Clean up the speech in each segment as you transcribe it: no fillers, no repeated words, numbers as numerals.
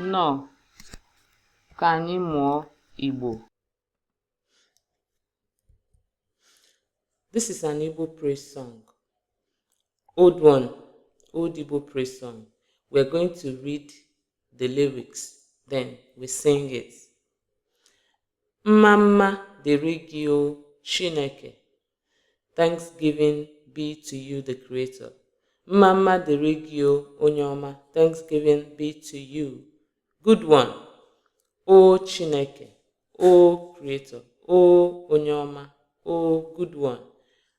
Nnọọ, ka anyị mụọ Igbo. This is an Igbo praise song. Old one, old Igbo praise song. We're going to read the lyrics, then we sing it. Mma mma dịrị gị o Chineke. Thanksgiving be to you, the Creator. Mma mma dịrị gị o onye ọma. Thanksgiving be to you. Good one. O Chineke, O Creator, O onye ọma, O good one.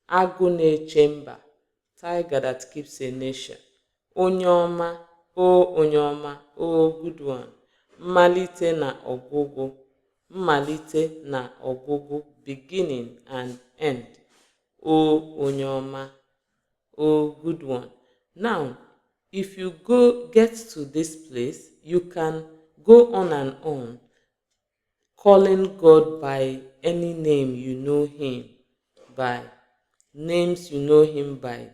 Agụ na-eche mba, tiger that keeps a nation. Onye ọma, O onye ọma, O good one. Mmalite na ọgwụgwụ, mmalite na ọgwụgwụ, beginning and end. O onye ọma, O good one. Now, if you go get to this place, you can go on and on calling God by any name you know him by, names you know him by.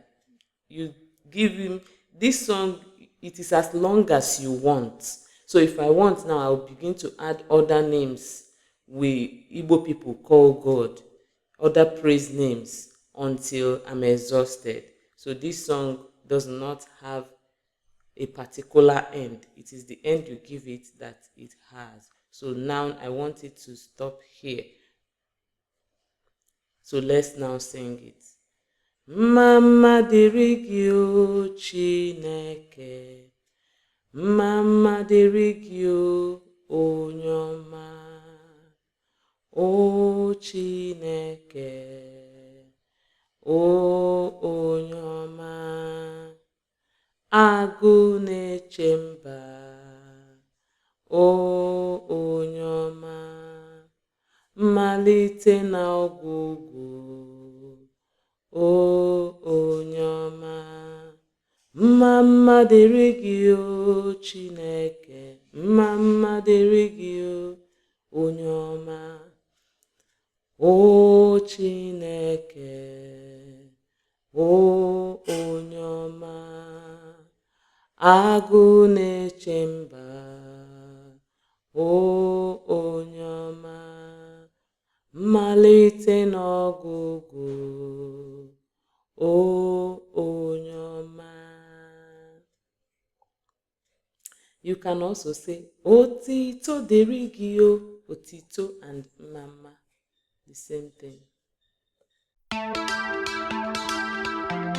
You give him this song, it is as long as you want. So if I want now, I'll begin to add other names we Igbo people call God, other praise names until I'm exhausted. So this song does not have a particular end. It is the end you give it that it has. So now I want it to stop here. So let's now sing it. Mma mma dịrị gị o Chineke. Mma mma dịrị gị o onye ọma. O Chineke. O onye ọma. Agụ na-eche mba. O onye ọma. Mmalite na ọgwụgwụ. O onye ọma. Mma mma dịrị gị o Chineke. Mma mma dịrị gị o onye ọma. O Chineke. O onye ọma. Agụ na-eche mba. O onye ọma. Mmalite na ọgwụgwụ. O onye ọma. You can also say Otito dịrị gị o. Otito and mma mma, the same thing.